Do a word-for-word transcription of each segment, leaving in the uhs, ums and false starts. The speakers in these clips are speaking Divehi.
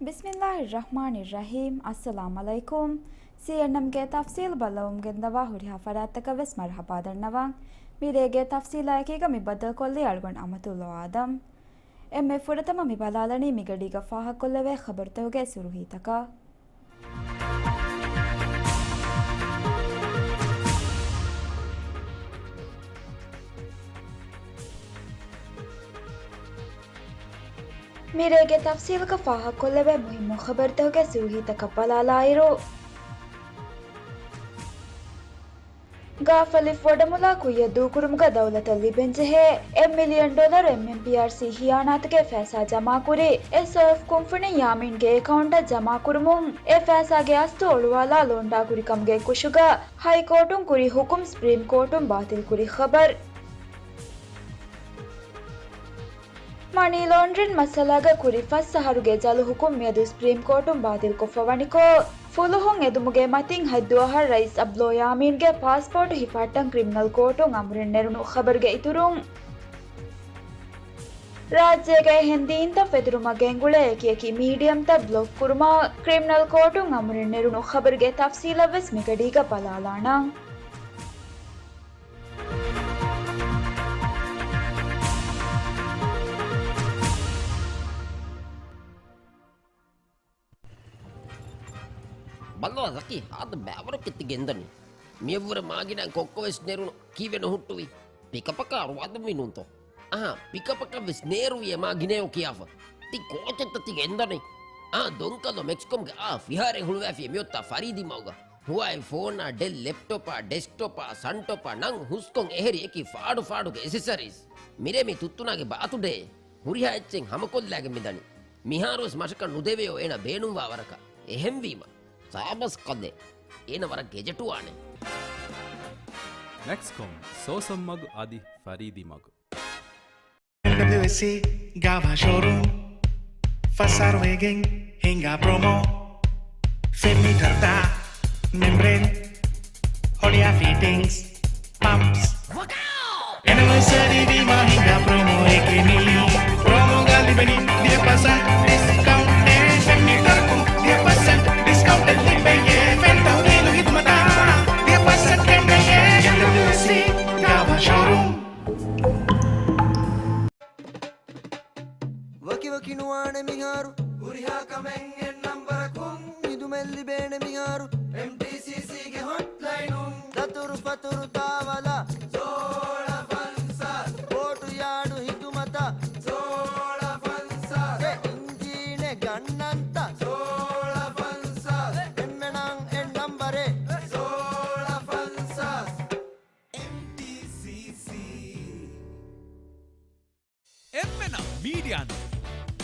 ބިސްމިއްލާހިއްރަޙްމާނިއްރަޙީމް. އައްސަލާމް ޢަލައިކުމް. ސީއެންއެމްގެ ތަފްސީލް ބައްލަވަމުން ގެންދަވާ ހުރިހާ ފަރާތްތަކަށް ވެސް މަރުޙަބާ ދަންނަވަން. މިރޭގެ ތަފްސީލާއެކީގަ މި ބައްދަލުކޮށްލީ އަޅުގަނޑު އަމަތުﷲ އާދަމް. އެންމެ ފުރަތަމަ މި ބަލާލަނީ މިގަޑީގަ ފާހަގަކޮށްލެވޭ ޚަބަރުތަކުގެ ސުރުހީތަކަށް. މިރޭގެ ތަފްސީލަކަށް ފާހަގަކޮށްލެވޭ މުހިއްމު ޚަބަރުތަކުގެ ސުރުހީތަކަށް ބަލާލާއިރު، ގާފަލިފު ވަޑަމުލާ ކުއްޔަށް ދޫކުރުމުގަ ދައުލަތަށް ލިބެންޖެހޭ އެއް މިލިއަން ޑޮލަރު އެމްއެމްޕީއާރްސީ ހިޔާނާތުގެ ފައިސާ ޖަމާކުރި އެސްއޯއެފް ކުންފުނިން ޔާމީންގެ އެކައުންޓަށް ޖަމާކުރުމުން އެ ފައިސާގެ އަސްލު އޮޅުވާލާ ލޯންޑާކުރިކަމުގެ ކުށުގަ ހައިކޯޓުން ކުރި ހުކުމް ސްޕްރީމް ކޯޓުން ބާތިލްކުރި ޚަބަރު. މަނީ ލޯންޑްރިން މައްސަލާގަ ކުރި ފަސް އަހަރުގެ ޖަލު ހުކުމް މިއަދު ސްޕްރީމް ކޯޓުން ބާތިލްކޮށްފަ ވަނިކޮށް، ފުލުހުން އެދުމުގެ މަތިން ހައްދު އަހަރު ރައީސް އަބްދުﷲ ޔާމީންގެ ޕާސްޕޯޓު ހިފަހައްޓަން ކްރިމިނަލް ކޯޓުން އަމުރެއް ނެރުނު ޚަބަރުގެ އިތުރުން، ރާއްޖޭގަ އެހެން ދީންތައް ފެތުރުމަށް ގެންގުޅޭ އެކިއެކި މީޑިއަމްތައް ބްލޮކް ކުރުމަށް ކްރިމިނަލް ކޯޓުން އަމުރެއް ނެރުނު ޚަބަރުގެ ތަފްސީލަށް ވެސް މިގަޑީގަ ބަލާލާނަން. ބައްލަވާ ޒަކީ، ހާދަ ބައިވަރަކަށް ތި ގެންދަނީ. މިއަށްވުރެ މާގިނަ ކޮއްކޮވެސް ނެރުނު ކީއްވެ ނުހުއްޓުވީ؟ ޕިކަޕަކާ ރުވާދުންވީ ނޫންތޯ؟ އަހާ، ޕިކަޕަކަށް ވެސް ނޭރުވި އެ މާގިނަޔޯ ކިޔާފަ. ތި ކޯޗެއްތަ ތި ގެންދަނީ؟ އާ، ދޮންކަލޯ މެކްސްކޮމްގެ އާ ފިހާރައެއް ހުޅުވައިފި މިއޮތާ ފަރީދީ މަގުގަ. ހުވާއި ފޯނާ، ޑެލް ލެޕްޓޮޕާ، ޑެސްކްޓޮޕާ، ސަންޓޮޕާ ނަން ހުސްކޮށް އެހެރި އެކި ފާޑު ފާޑުގެ އެސެސަރީސް. މިރޭ މި ތުއްތުނާގެ ބާތުޑޭ. ހުރިހާ އެއްޗެއް ހަމަކޮށްލާގެން މިދަނީ. މިހާރުވެސް މަށަކަށް ނުދެވެޔޯ އޭނަ ބޭނުންވާ ވަރަކަށް. އެހެންވީމަ، ސާބަސް ކަލޭ. އޭނަ ވަރަށް ގެޖެޓުވާނެ. މެކްސްކޮމް، ސޯސަން މަގު އަދި ފަރީދީ މަގު. އެމްޑަބްލިއުއެސްސީ ގާވާ ޝޯރޫމް. ފަސް އަހަރު ވެގެން ހިނގާ ޕްރޮމޯ. ފެން މީޓަރު ދާ މެމްބްރޭން. ހޮޅިއާ ފިޓިންގްސް، ޕަމްޕްސް. އެނިވަރސަރީ ވީމާ ހިނގާ ޕްރޮމޯއެކޭ މީ. ޕްރޮމޯގަ ލިބެނީ ވިހި ޕަސެންޓް ޑިސްކައުންޓް. ފެން މީޓަރަކުން ވިހި ޕަސެންޓް ޑިސްކައުންޓެއް ލިބެޔޭ. ފެން ތަހުލީލު ހިދުމަތާ ވިހި ޕަސެންޓް ގެންނެޔޭ. އެމްޑަބްލިއުއެސްސީ ގާވާ ޝޯރޫމް. ވަކިވަކި ނުވާނެ މިހާރު. ހުރިހާ ކަމެއް އެއް ނަންބަރަކުން. ހިދުމަތް ލިބޭނެ މިހާރު. އެމްޓީސީސީގެ ހޮޓްލައިނުން. ދަތުރު ފަތުރު ދާވަލަށް. ސޯޅަ ފަންސާސް. ބޯޓު ޔާޑު ހިދުމަތަށް. ސޯޅަ ފަންސާސް. އެ އިންޖީނެއް ގަންނަންތަ؟ ސޯޅަ ފަންސާސް. އެންމެނަށް އެއް ނަންބަރެއް. ސޯޅަ ފަންސާސް. އެމްޓީސީސީ. އެންމެނަށް މީޑިއާ ނެޓް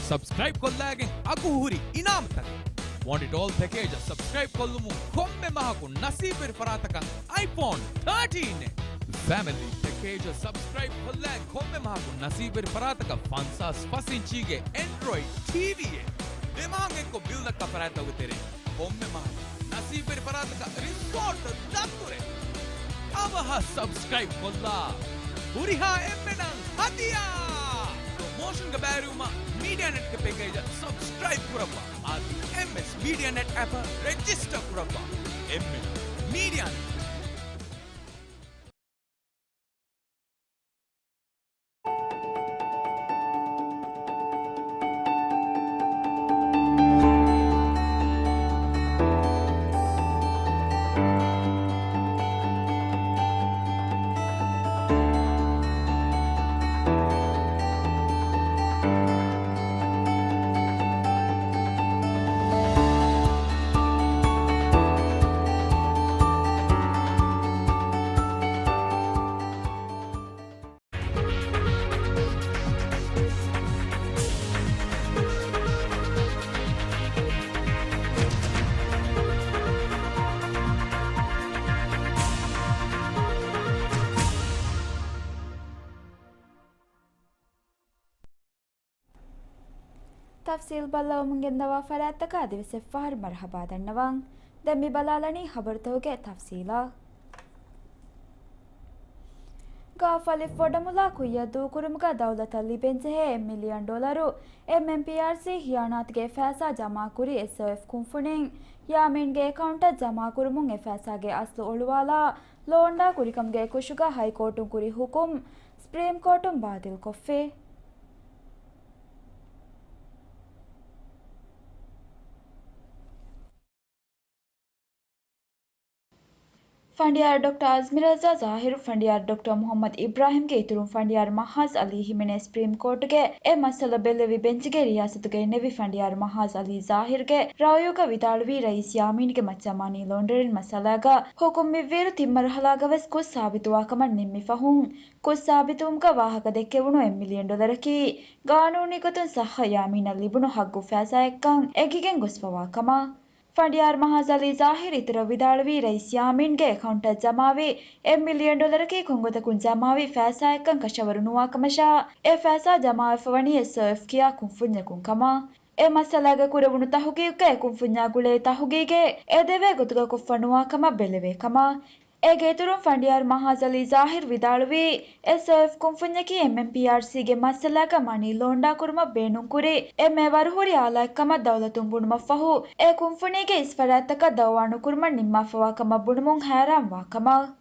ސަބްސްކްރައިބް ކޮށްލައިގެން އަގުހުރި އިނާމުތަކެއް. ވާންޓެޑް އޯލް ޕެކޭޖަށް ސަބްސްކްރައިބް ކޮށްލުމުން ކޮންމެ މަހަކު ނަސީބުވެރި ފަރާތަކަށް އައިފޯން ތާޓީން އެއް. ފެމިލީ ޕެކޭޖަށް ސަބްސްކްރައިބް ކޮށްލައިގެން ކޮންމެ މަހަކު ނަސީބުވެރި ފަރާތަކަށް ފަންސާސް ފަސް އިންޗީގެ އެންޑްރޮއިޑް ޓީވީއެއް. ދެ މަހަށް އެއްކޮށް ބިލް ދައްކާ ފަރާތްތަކުގެ ތެރެއިން ކޮންމެ މަހަކު ނަސީބުވެރި ފަރާތަކަށް ރިސޯޓް ދަތުރެއް. އަވަހަށް ސަބްސްކްރައިބް ކޮށްލާ. ހުރިހާ އެންމެނަށް ހަދިޔާ! ޕްރޮމޯޝަންގަ ބައިވެރިވުމަށް މީޑިއާ ނެޓްގެ ޕެކޭޖަށް ސަބްސްކްރައިބް ކުރައްވާ. އަދި އެމްއެސް މީޑިއާ ނެޓް އެޕަށް ރެޖިސްޓަރ ކުރައްވާ. އެންމެނަށް މީޑިއާ ނެޓް. ތަފްސީލް ބައްލަވަމުން ގެންދަވާ ފަރާތްތަކަށް އަދިވެސް އެއްފަހަރު މަރުޙަބާ ދަންނަވަން. ދެން މި ބަލާލަނީ ޚަބަރުތަކުގެ ތަފްސީލަށް. ގާފަލިފު ބޮޑަމުލާ ކުއްޔަށް ދޫކުރުމުގަ ދައުލަތަށް ލިބެންޖެހޭ އެއް މިލިއަން ޑޮލަރު އެމްއެމްޕީއާރްސީ ހިޔާނާތުގެ ފައިސާ ޖަމާކުރި އެސްއޯއެފް ކުންފުނިން ޔާމީންގެ އެކައުންޓަށް ޖަމާކުރުމުން އެ ފައިސާގެ އަސްލު އޮޅުވާލާ ލޯންޑާ ކުރިކަމުގެ ކުށުގަ ހައިކޯޓުން ކުރި ހުކުމް ސްޕްރީމް ކޯޓުން ބާތިލްކޮށްފި. ފަނޑިޔާރު ޑޮކްޓަރ އަޒްމިރަލްޒާ ޒާހިރު، ފަނޑިޔާރު ޑޮކްޓަރ މުހައްމަދު އިބްރާހިމްގެ އިތުރުން ފަނޑިޔާރު މަހާޒް އަލީ ހިމެނޭ ސްޕްރީމް ކޯޓުގެ އެ މައްސަލަ ބެއްލެވި ބެންޗުގެ ރިޔާސަތުގައި ނެވި ފަނޑިޔާރު މަހާޒް އަލީ ޒާހިރުގެ ރައުޔުގަ ވިދާޅުވީ ރައީސް ޔާމީންގެ މައްޗަށް މަނީ ލޯންޑަރިން މައްސަލާގަ ހުކުމް މިއްވިއިރު ތިން މަރުހަލާގަވެސް ކުށް ސާބިތުވާކަމަށް ނިންމި ފަހުން، ކުށް ސާބިތުވުމުގަ ވާހަކަ ދެއްކެވުނު އެއް މިލިއަން ޑޮލަރަކީ ގާނޫނީ ގޮތުން ސައްހަ ޔާމީނަށް ލިބުނު ހައްގު ފައިސާއެއްކަން އެނގިގެން ގޮސްފަވާ ކަމަށް. ފަނޑިޔާރު މަހާޒް އަލީ ޒާހިރު އިތުރަށް ވިދާޅުވީ، ރައީސް ޔާމީންގެ އެކައުންޓަށް ޖަމާވި އެއް މިލިއަން ޑޮލަރަކީ ކޮންގޮތަކުން ޖަމާވި ފައިސާއެއްކަން ކަށަވަރު ނުވާ ކަމަށާ، އެ ފައިސާ ޖަމާވެފަވަނީ އެސްއޯއެފް ކިޔާ ކުންފުންޏަކުން ކަމަށް. އެ މައްސަލާގަ ކުރެވުނު ތަހުގީގުގައި ކުންފުންޏާ ގުޅޭ ތަހުގީގެއް އެދެވޭ ގޮތުގަ ކޮށްފަ ނުވާ ކަމަށް ބެލެވޭ ކަމަށް. އޭގެ އިތުރުން ފަނޑިޔާރު މަހާޒް އަލީ ޒާހިރު ވިދާޅުވީ، އެސްއޯއެފް ކުންފުންޏަކީ އެމްއެމްޕީއާރްސީގެ މައްސަލާގަ މަނީ ލޯންޑާ ކުރުމަށް ބޭނުންކުރި އެންމެ ވަރުހުރި އާލާތްކަމަށް ދައުލަތުން ބުނުމަށްފަހު، އެ ކުންފުނީގެ އިސްފަރާތްތަކަށް ދައުވާ ނުކުރުމަށް ނިންމާފަވާ ކަމަށް ބުނުމުން ހައިރާންވާ ކަމަށް.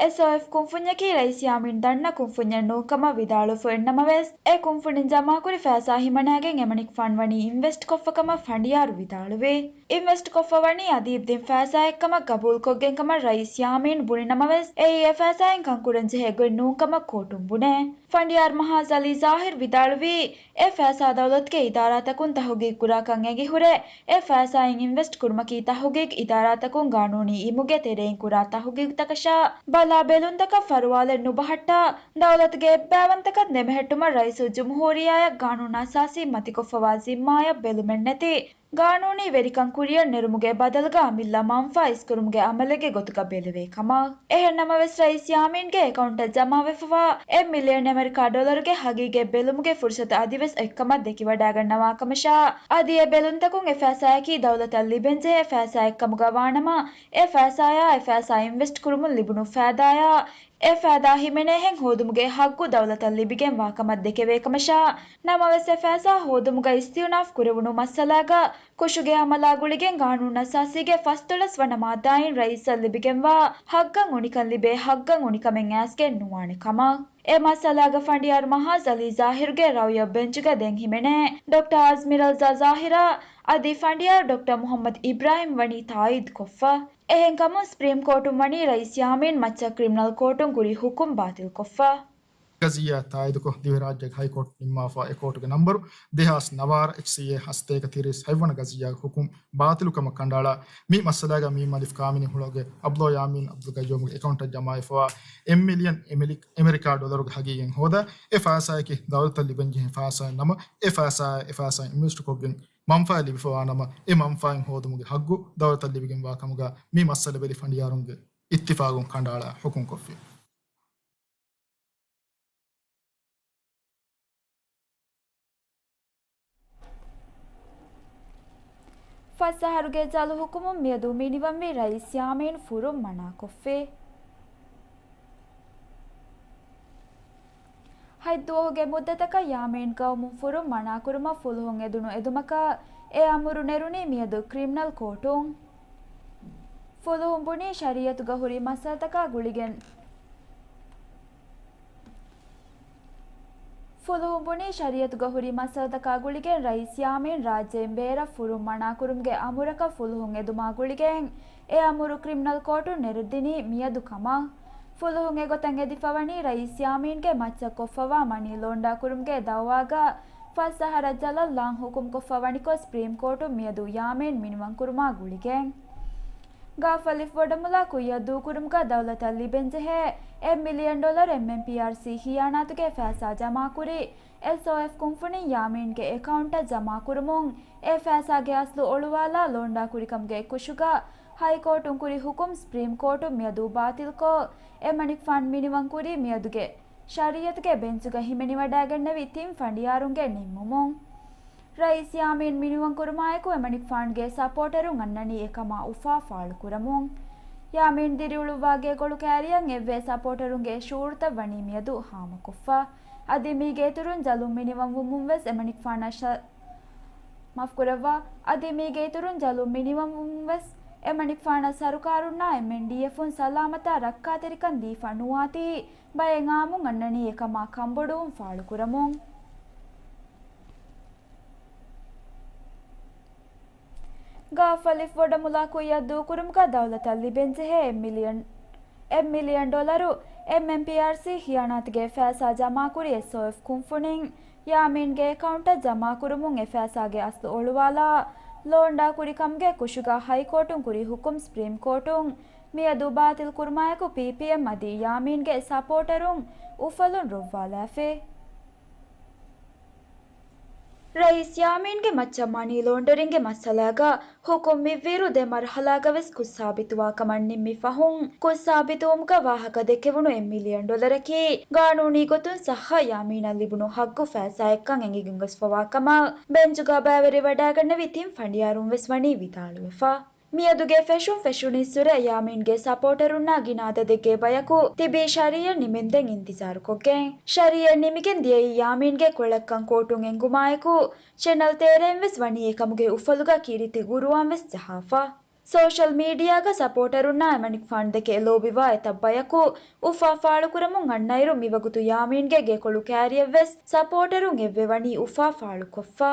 އެސްއޯއެފް ކުންފުންޏަކީ ރައީސް ޔާމީން ދަންނަ ކުންފުންޏެއް ނޫންކަމަށް ވިދާޅުވެފަ އޮތްނަމަވެސް، އެ ކުންފުނިން ޖަމާކުރި ފައިސާ ހިމަނައިގެން އެމަނިކުފާން ވަނީ އިންވެސްޓް ކޮށްފަ ކަމަށް ފަނޑިޔާރު ވިދާޅުވި. އިންވެސްޓް ކޮށްފަ ވަނީ އަދި އިބްދިން ފައިސާއެއްކަމަށް ގަބޫލުކޮށްގެން ކަމަށް ރައީސް ޔާމީން ބުނި ނަމަވެސް، އެއީ އެ ފައިސާއިން ކަންކުރަންޖެހޭ ގޮތް ނޫންކަމަށް ކޯޓުން ބުނޭ. ފަނޑިޔާރު މަހާޒް އަލީ ޒާހިރު ވިދާޅުވީ، އެ ފައިސާ ދައުލަތުގެ އިދާރާތަކުން ތަހުގީގު ކުރާކަން އެނގިހުރެ، އެ ފައިސާއިން އިންވެސްޓް ކުރުމަކީ ތަހުގީގު އިދާރާތަކުން ގާނޫނީ އިމުގެ ތެރެއިން ކުރާ ތަހުގީގުތަކަށާ ބަލާ ބެލުންތަކަށް ފަރުވާލެއް ނުބަހައްޓާ، ދައުލަތުގެ އެއްބައިވަންތަކަން ދެމެހެއްޓުމަށް ރައީސުލްޖުމްހޫރިއްޔާއަށް ގާނޫނުއަސާސީން މަތިކޮށްފަވާ ޒިންމާއަށް ބެލުމެއްނެތި، ގާނޫނީ ވެރިކަން ކުރިއަށް ނެރުމުގެ ބަދަލުގަ އަމިއްލަ މަންފާ އިސްކުރުމުގެ އަމަލެއްގެ ގޮތުގަ ބެލެވޭ ކަމަށް. އެހެން ނަމަވެސް، ރައީސް ޔާމީންގެ އެކައުންޓަށް ޖަމާވެފަވާ އެއް މިލިއަން އެމެރިކާ ޑޮލަރުގެ ހަގީގަތް ބެލުމުގެ ފުރުސަތު އަދިވެސް އޮތްކަމަށް ދެކިވަޑައިގަންނަވާ ކަމަށާ، އަދި އެ ބެލުންތަކުން އެ ފައިސާއަކީ ދައުލަތަށް ލިބެންޖެހޭ ފައިސާއެއްކަމުގަ ވާނަމަ، އެ ފައިސާއާ އެ ފައިސާ އިންވެސްޓް ކުރުމުން ލިބުނު ފައިދާއާ، އެ ފައިދާ ހިމެނޭހެން ހޯދުމުގެ ހައްގު ދައުލަތަށް ލިބިގެން ވާކަމަށް ދެކެވޭ ކަމަށާ، ނަމަވެސް އެ ފައިސާ ހޯދުމުގަ އިސްތިއުނާފް ކުރެވުނު މައްސަލާގަ ކުށުގެ އަމަލާ ގުޅިގެން ގާނޫނުއަސާސީގެ ފަސްދޮޅަސް ވަނަ މާއްދާއިން ރައީސަށް ލިބިގެންވާ ހައްގަށް އުނިކަން ލިބޭ ހައްގަށް އުނިކަމެއް އައިސްގެން ނުވާނެ ކަމަށް. އެ މައްސަލާގަ ފަނޑިޔާރު މަހާޒް އަލީ ޒާހިރުގެ ރައުޔަށް ބެންޗުގަ ދެން ހިމެނޭ ޑޮކްޓަރ އަޒްމިރަލްޒާ ޒާހިރާ އަދި ފަނޑިޔާރު ޑޮކްޓަރ މުހައްމަދު އިބްރާހިމް ވަނީ ތާއީދުކޮށްފަ. އެހެންކަމުން ސްޕްރީމް ކޯޓުން ވަނީ ރައީސް ޔާމީން މައްޗަށް ކްރިމިނަލް ކޯޓުން ކުރި ހުކުމް ބާތިލްކޮށްފަ. ގަޒިއްޔާ ތާއީދުކޮށް، ދިވެހިރާއްޖޭގެ ހައިކޯޓު ނިންމާފަ އެ ކޯޓުގެ ނަންބަރު ދެހާސް ނަވާރަ އެޗްސީއޭ ހަސަތޭކަ ތިރީސް ހަތްވަނަ ގަޒިއްޔާގެ ހުކުމް ބާތިލުކަމަށް ކަނޑައަޅާ، މި މައްސަލާގަ މީ މަލިފް ކާމިނީ ހުޅަނގުގެ އަބްދުﷲ ޔާމީން އަބްދުލްގައްޔޫމުގެ އެކައުންޓަށް ޖަމާވެފަވާ އެއް މިލިއަން އެމެރި-، އެމެރިކާ ޑޮލަރުގެ ހަގީގަތް ހޯދާ، އެ ފައިސާއަކީ ދައުލަތަށް ލިބެންޖެހޭ ފައިސާއެއް ނަމަ، އެ ފައިސާއާ އެ ފައިސާ އިންވެސްޓް ކޮށްގެން މަންފާއެއް ލިބިފަވާ ނަމަ، އެ މަންފާއިން ހޯދުމުގެ ހައްގު ދައުލަތަށް ލިބިގެންވާ ކަމުގަ މި މައްސަލަ ބެލި ފަނޑިޔާރުންގެ އިއްތިފާގުން ކަނޑައަޅާ ހުކުމްކޮށްފި. ފަސް އަހަރުގެ ޖަލު ހުކުމުން މިއަދު މިނިވަންވި ރައީސް ޔާމީން ފުރުން މަނާކޮށްފި. ހަތް ދުވަހުގެ މުއްދަތަކަށް ޔާމީން ގައުމުން ފުރުން މަނާކުރުމަށް ފުލުހުން އެދުނު އެދުމަކަށް އެ އަމުރު ނެރުނީ މިއަދު ކްރިމިނަލް ކޯޓުން. ފުލުހުން ބުނީ ޝަރީއަތުގަ ހުރި މައްސަލަތަކާ ގުޅިގެން، ފުލުހުން ބުނީ ޝަރީއަތުގަ ހުރި މައްސަލަތަކާ ގުޅިގެން ރައީސް ޔާމީން ރާއްޖެއިން ބޭރަށް ފުރުން މަނާކުރުމުގެ އަމުރަކަށް ފުލުހުން އެދުމާ ގުޅިގެން އެ އަމުރު ކްރިމިނަލް ކޯޓުން ނެރެދިނީ މިއަދު ކަމަށް. ފުލުހުން އެގޮތަށް އެދިފަވަނީ ރައީސް ޔާމީންގެ މައްޗަށް ކޮށްފަވާ މަނީ ލޯންޑާ ކުރުމުގެ ދައުވާގަ ފަސް އަހަރަށް ޖަލަށް ލާން ހުކުމްކޮށްފަ ވަނިކޮށް، ސްޕްރީމް ކޯޓުން މިއަދު ޔާމީން މިނިވަންކުރުމާ ގުޅިގެން، ގާފަލިފު ބޮޑަމުލާ ކުއްޔަށް ދޫކުރުމުގަ ދައުލަތަށް ލިބެންޖެހޭ އެއް މިލިއަން ޑޮލަރު އެމްއެމްޕީއާރްސީ ހިޔާނާތުގެ ފައިސާ ޖަމާކުރި އެސްއޯއެފް ކުންފުނިން ޔާމީންގެ އެކައުންޓަށް ޖަމާކުރުމުން، އެ ފައިސާގެ އަސްލު އޮޅުވާލާ ލޯންޑާ ކުރިކަމުގެ ކުށުގަ ހައިކޯޓުން ކުރި ހުކުމް ސްޕްރީމް ކޯޓުން މިއަދު ބާތިލްކޮށް، އެމަނިކުފާން މިނިވަންކުރީ މިއަދުގެ ޝަރީއަތުގެ ބެންޗުގަ ހިމެނިވަޑައިގެންނެވި ތިން ފަނޑިޔާރުންގެ ނިންމުމުން. ރައީސް ޔާމީން މިނިވަންކުރުމާއެކު އެމަނިކުފާނުގެ ސަޕޯޓަރުން އަންނަނީ އެކަމާ އުފާ ފާޅުކުރަމުން. ޔާމީން ދިރިއުޅުއްވާ ގޭކޮޅު ކައިރިއަށް އެއްވޭ ސަޕޯޓަރުންގެ ޝުޢޫރުތައް ވަނީ މިއަދު ހާމަކޮށްފަ. އަދި މީގެ އިތުރުން ޖަލުން މިނިވަންވުމުން ވެސް އެމަނިކުފާނަށް ޝަ-، މާފުކުރައްވާ. އަދި މީގެ އިތުރުން ޖަލުން މިނިވަންވުމުން ވެސް އެމަނިކުފާނަށް ސަރުކާރުންނާ އެމްއެންޑީއެފުން ސަލާމަތާ ރައްކާތެރިކަން ދީފަ ނުވާތީ، ބައެއް އާއްމުން އަންނަނީ އެކަމާ ކަންބޮޑުވުން ފާޅުކުރަމުން. ގާފަ ލިފްޓް ބޮޑުމަލާ ކުއްޔަށް ދޫކުރުމުގަ ދައުލަތަށް ލިބެންޖެހޭ އެއް މިލިއަން، އެއް މިލިއަން ޑޮލަރު އެމްއެމްޕީއާރްސީ ޚިޔާނާތުގެ ފައިސާ ޖަމާކުރި އެސްއޯއެފް ކުންފުނިން ޔާމީންގެ އެކައުންޓަށް ޖަމާކުރުމުން އެ ފައިސާގެ އަސްލު އޮޅުވާލާ ލޯންޑާ ކުރި ކަމުގެ ކުށުގަ ހައިކޯޓުން ކުރި ހުކުމް ސްޕްރީމް ކޯޓުން މިއަދު ބާތިލް ކުރުމާއެކު ޕީޕީއެމް އަދި ޔާމީންގެ ސަޕޯޓަރުން އުފަލުން ރުއްވާލާފި. ރައީސް ޔާމީންގެ މައްޗަށް މަނީ ލޯންޑަރިންގެ މައްސަލާގަ ހުކުމް މިއްވިއިރު ދެ މަރުހަލާގަ ވެސް ކުށް ސާބިތުވާ ކަމަށް ނިންމި ފަހުން، ކުށް ސާބިތުވުމުގަ ވާހަކަ ދެކެވުނު އެއް މިލިއަން ޑޮލަރަކީ ގާނޫނީ ގޮތުން ޞައްޙަ ޔާމީނަށް ލިބުނު ހައްގު ފައިސާއެއްކަން އެނގިގެން ގޮސްފަވާ ކަމަށް ބެންޗުގަ ބައިވެރިވަޑައިގަންނެވި ތިން ފަނޑިޔާރުން ވެސް ވަނީ ވިދާޅުވެފަ. މިއަދުގެ ފެށުން ފެށުނީއްސުރެ ޔާމީންގެ ސަޕޯޓަރުންނާ ގިނަ އަދަދެއްގެ ބަޔަކު ތިބީ ޝަރީއަތް ނިމެންދެން އިންތިޒާރުކޮށްގެން. ޝަރީއަތް ނިމިގެން ދިޔައީ ޔާމީންގެ ކޮޅަށްކަން ކޯޓުން އެނގުމާއެކު، ޗެނަލް ތޭރައިން ވެސް ވަނީ އެކަމުގެ އުފަލުގަ ކީރިތި ގުރުއާން ވެސް ޖަހާފަ. ސޯޝަލް މީޑިއާގަ ސަޕޯޓަރުންނާ އެމަނިކުފާނު ދެކެ ލޯބިވާ އެތައް ބަޔަކު އުފާ ފާޅުކުރަމުން އަންނައިރު، މިވަގުތު ޔާމީންގެ ގެކޮޅު ކައިރިއަށް ވެސް ސަޕޯޓަރުން އެއްވެ ވަނީ އުފާ ފާޅުކޮށްފަ.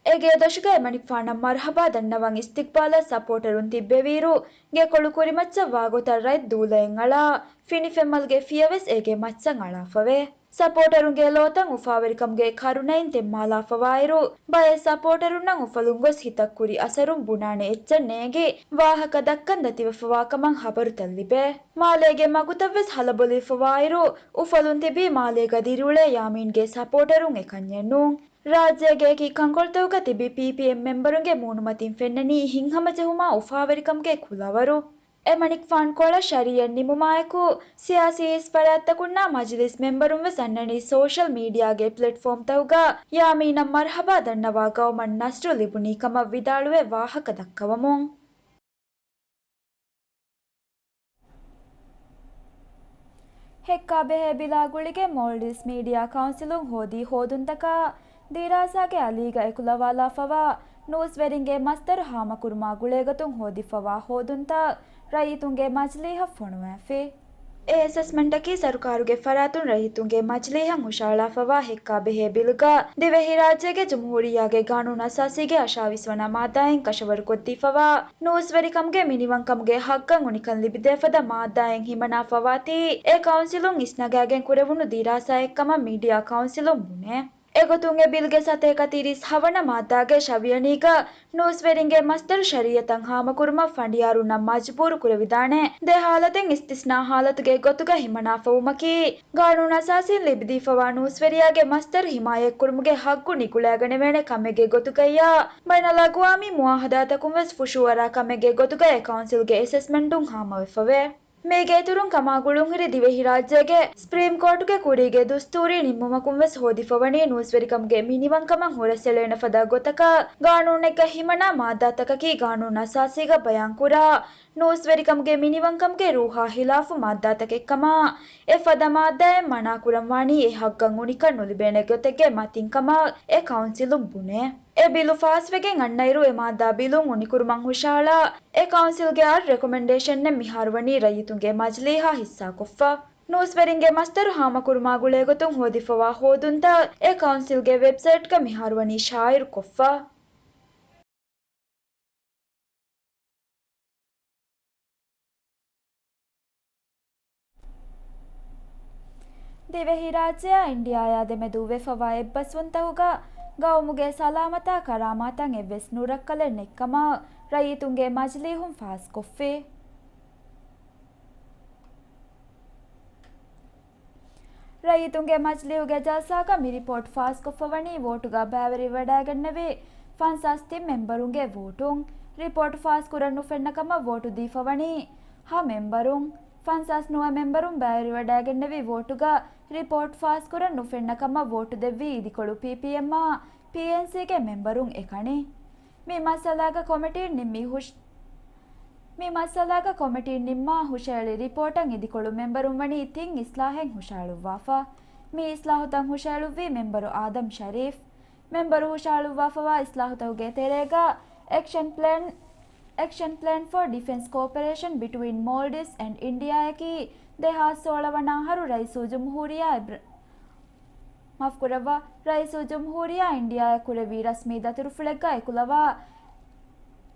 އެގޭ ދޮށުގަ އެމަނިކުފާނަށް މަރުޙަބާ ދަންނަވަން އިސްތިޤްބާލަށް ސަޕޯޓަރުން ތިއްބެވިއިރު، ގެކޮޅު ކުރިމައްޗަށް ވާގޮތަށް ރަތް ދޫލައެއް އަޅާ، ފިނިފެންމަލުގެ ފިޔަވެސް އޭގެ މައްޗަށް އަޅާފަވޭ. ސަޕޯޓަރުންގެ ލޯތައް އުފާވެރިކަމުގެ ކަރުނައިން ތެންމާލާފަވާއިރު، ބައެއް ސަޕޯޓަރުންނަށް އުފަލުން ގޮސް ހިތަށް ކުރި އަސަރުން ބުނާނެ އެއްޗެއް ނޭނގި، ވާހަކަ ދައްކަން ދަތިވެފަވާކަމަށް ހަބަރުތައް ލިބޭ. މާލޭގެ މަގުތައް ވެސް ހަލަބޮލިފަވާއިރު، އުފަލުން ތިބީ މާލޭގަ ދިރިއުޅޭ ޔާމީންގެ ސަޕޯޓަރުން އެކަންޏެއް ނޫން. ރާއްޖޭގެ އެކި ކަންކޮޅުތަކުގަ ތިބި ޕީޕީއެމް މެމްބަރުންގެ މޫނުމަތިން ފެންނަނީ ހިތްހަމަޖެހުމާ އުފާވެރިކަމުގެ ކުލަވަރު. އެމަނިކުފާން ކޮޅަށް ޝަރީއަތް ނިމުމާއެކު، ސިޔާސީ ހިސް ފަރާތްތަކުންނާ މަޖިލީސް މެމްބަރުން ވެސް އަންނަނީ ސޯޝަލް މީޑިއާގެ ޕްލެޓްފޯމްތަކުގަ ޔާމީނަށް މަރުޙަބާ ދަންނަވާ ގައުމަށް ނަސްރު ލިބުނީ ކަމަށް ވިދާޅުވެ ވާހަކަ ދައްކަވަމުން. ހެއްކާ ބެހޭ ބިލާ ގުޅިގެން މޯލްޑިވްސް މީޑިއާ ކައުންސިލުން ހޯދީ ހޯދުންތަކާ ދިރާސާގެ އަލީގަ އެކުލަވާލާފަވާ ނޫސްވެރިންގެ މަސްދަރު ހާމަކުރުމާ ގުޅޭގޮތުން ހޯދިފަވާ ހޯދުންތައް ރައްޔިތުންގެ މަޖިލީހަށް ފޮނުވާފި. އެ އެސެސްމަންޓަކީ ސަރުކާރުގެ ފަރާތުން ރައްޔިތުންގެ މަޖިލީހަށް ހުށަހަޅާފަވާ ހެއްކާ ބެހޭ ބިލުގަ ދިވެހިރާއްޖޭގެ ޖުމްހޫރިއްޔާގެ ގާނޫނު އަސާސީގެ އަށާވީސް ވަނަ މާއްދާއިން ކަށަވަރުކޮށްދީފަވާ ނޫސްވެރިކަމުގެ މިނިވަންކަމުގެ ހައްގަށް އުނިކަން ލިބިދޭފަދަ މާއްދާއެއް ހިމަނާފަވާތީ، އެ ކައުންސިލުން އިސްނަގާގެން ކުރެވުނު ދިރާސާއެއްކަމަށް މީޑިއާ ކައުންސިލުން ބުނޭ. އެގޮތުން އެ ބިލްގެ ސަތޭކަ ތިރީސް ހަވަނަ މާއްދާގެ ޝަވިޔަނީގަ ނޫސްވެރިންގެ މަސްދަރު ޝަރީއަތަށް ހާމަކުރުމަށް ފަނޑިޔާރުންނަށް މަޖުބޫރު ކުރެވިދާނެ ދެ ހާލަތެއް އިސްތިސްނާ ހާލަތުގެ ގޮތުގަ ހިމަނާފަވުމަކީ، ގާނޫނު އަސާސީން ލިބިދީފަވާ ނޫސްވެރިޔާގެ މަސްދަރު ހިމާޔަތްކުރުމުގެ ހައްގު ނިގުޅާގަނެވޭނެ ކަމެއްގެ ގޮތުގައްޔާ، ބައިނަލްއަގުވާމީ މުއާހަދާތަކުން ވެސް ފުށޫއަރާ ކަމެއްގެ ގޮތުގަ އެ ކައުންސިލްގެ އެސެސްމަންޓުން ހާމަވެފަވޭ. މީގެ އިތުރުން ކަމާ ގުޅުންހުރި ދިވެހިރާއްޖޭގެ ސްޕްރީމް ކޯޓުގެ ކުރީގެ ދުސްތޫރީ ނިންމުމަކުން ވެސް ހޯދިފަވަނީ ނޫސްވެރިކަމުގެ މިނިވަންކަމަށް ހުރަސްއެޅޭނެ ފަދަ ގޮތަކަށް ގާނޫނެއްގަ ހިމަނާ މާއްދާތަކަކީ ގާނޫނު އަސާސީގަ ބަޔާންކުރާ ނޫސްވެރިކަމުގެ މިނިވަންކަމުގެ ރޫހާ ހިލާފު މާއްދާތަކެއްކަމަށް އެފަދަ މާއްދާއެއް މަނާކުރަންވާނީ އެ ހައްގަށް އުނިކަން ނުލިބޭނެ ގޮތެއްގެ މަތިން ކަމަށް އެ ކައުންސިލުން ބުނޭ. އެ ބިލު ފާސްވެގެން އަންނައިރު އެ މާއްދާ ބިލުން އުނިކުރުމަށް ހުށަހަޅާ އެ ކައުންސިލްގެ އަށް ރެކޮމެންޑޭޝަންއެއް މިހާރުވަނީ ރައްޔިތުންގެ މަޖިލީހާ ހިއްސާކޮށްފަ. ނޫސްވެރިންގެ މަސްދަރު ހާމަކުރުމާ ގުޅޭގޮތުން ހޯދިފަވާ ހޯދުންތައް އެ ކައުންސިލްގެ ވެބްސައިޓްގަ މިހާރުވަނީ ޝާއިޢުކޮށްފަ. ދިވެހިރާއްޖެއާ އިންޑިއާއާ ދެމެދު ވެފަވާ އެއްބަސްވުންތަކުގަ ގައުމުގެ ސަލާމަތާ ކަރާމާތަށް އެއްވެސް ނުރައްކަލެއް ނެތްކަމަށް ރައްޔިތުންގެ މަޖިލީހުން ފާސްކޮށްފި. ރައްޔިތުންގެ މަޖިލީހުގެ ޖަލްސާގަ މި ރިޕޯޓް ފާސްކޮށްފަވަނީ ވޯޓުގަ ބައިވެރިވެވަޑައިގެންނެވި ފަންސާސް ތިން މެމްބަރުންގެ ވޯޓުން. ރިޕޯޓް ފާސްކުރަން ނުފެންނަ ކަމަށް ވޯޓު ދީފަވަނީ ހަ މެމްބަރުން. ފަންސާސް ނުވަ މެމްބަރުން ބައިވެރިވެވަޑައިގެންނެވި ވޯޓުގަ ރިޕޯޓް ފާސްކުރަން ނުފެންނަ ކަމަށް ވޯޓު ދެއްވީ އިދިކޮޅު ޕީޕީއެމްއާ ޕީއެންސީގެ މެމްބަރުން އެކަނި. މި މައްސަލާގަ ކޮމިޓީން ނިންމި ހުށް-، މި މައްސަލާގަ ކޮމިޓީން ނިންމާ ހުށައެޅި ރިޕޯޓަށް އިދިކޮޅު މެމްބަރުން ވަނީ ތިން އިސްލާހެއް ހުށައެޅުއްވާފަ. މި އިސްލާހުތައް ހުށައެޅުއްވީ މެމްބަރު އާދަމް ޝަރީފް. މެމްބަރު ހުށައެޅުއްވާފަވާ އިސްލާހުތަކުގެ ތެރޭގަ އެކްޝަން ޕްލޭން، އެކްޝަން ޕްލޭން ފޯ ޑިފެންސް ކޯޕަރޭޝަން ބިޓްވީން މޯލްޑިވްސް އެންޑް އިންޑިއާއަކީ ދެހާސް ސޯޅަ ވަނަ އަހަރު ރައީސުލްޖުމްހޫރިއްޔާ އިބްރ-، މާފުކުރައްވާ، ރައީސުލްޖުމްހޫރިއްޔާ އިންޑިއާއަށް ކުރެއްވި ރަސްމީ ދަތުރުފުޅެއްގަ އެކުލަވާ،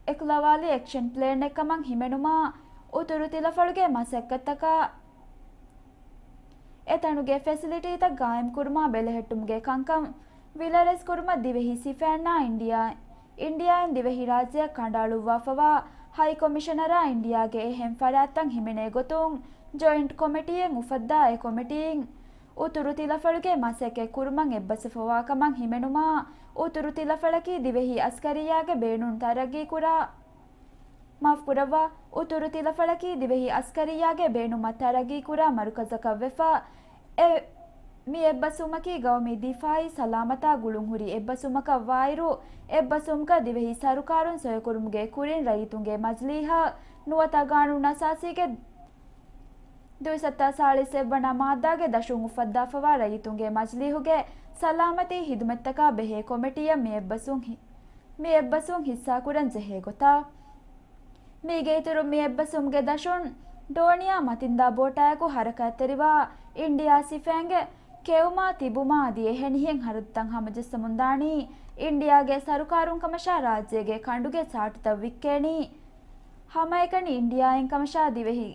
އެކުލަވާލި އެކްޝަން ޕްލޭނެއް ކަމަށް ހިމެނުމާ، އުތުރު ތިލަފަޅުގެ މަސައްކަތްތަކާ، އެތަނުގެ ފެސިލިޓީތައް ގާއިމްކުރުމާ ބެލެހެއްޓުމުގެ ކަންކަން ވިލަރެސްކުރުމަށް ދިވެހި ސިފައިންނާ އިންޑިއާ، އިންޑިއާއިން ދިވެހިރާއްޖެއަށް ކަނޑައަޅުއްވާފަވާ ހައި ކޮމިޝަނަރާ އިންޑިއާގެ އެހެން ފަރާތްތައް ހިމެނޭ ގޮތުން ޖޮއިންޓް ކޮމިޓީއެއް އުފައްދާ އެ ކޮމިޓީން އުތުރު ތިލަފަޅުގެ މަސައްކަތް ކުރުމަށް އެއްބަސްވެފަވާ ކަމަށް ހިމެނުމާ، އުތުރު ތިލަފަޅަކީ ދިވެހި އަސްކަރިއްޔާގެ ބޭނުން ތަރައްގީކުރާ، މާފުކުރައްވާ، އުތުރު ތިލަފަޅަކީ ދިވެހި އަސްކަރިއްޔާގެ ބޭނުމަށް ތަރައްގީކުރާ މަރުކަޒަކަށް ވެފަ. އެ، މި އެއްބަސްވުމަކީ ގައުމީ ދިފާއީ ސަލާމަތާ ގުޅުންހުރި އެއްބަސްވުމަކަށް ވާއިރު، އެއްބަސްވުމުގަ ދިވެހި ސަރުކާރުން ސޮއެކުރުމުގެ ކުރިން ރައްޔިތުންގެ މަޖިލީހަށް ނުވަތަ ގާނޫނުއަސާސީގެ ދުއިސައްތަ ސާޅީސް އެއްވަނަ މާއްދާގެ ދަށުން އުފައްދާފަވާ ރައްޔިތުންގެ މަޖިލީހުގެ ސަލާމަތީ ހިދުމަތްތަކާ ބެހޭ ކޮމިޓީއަށް މި އެއްބަސްވުން ހި-، މި އެއްބަސްވުން ހިއްސާކުރަން ޖެހޭ ގޮތަށް. މީގެ އިތުރުން މި އެއްބަސްވުމުގެ ދަށުން ޑޯނިޔާ މަތިންދާ ބޯޓާއެކު ހަރަކާތްތެރިވާ އިންޑިއާ ސިފައިންގެ ކެއުމާ ތިބުމާ އަދި އެހެނިހެން ހަރަދުތައް ހަމަޖައްސަމުންދާނީ އިންޑިއާގެ ސަރުކާރުން ކަމަށާ ރާއްޖޭގެ ކަނޑުގެ ޗާޓުތައް ވިއްކޭނީ ހަމައެކަނި އިންޑިއާއިން ކަމަށާ ދިވެހި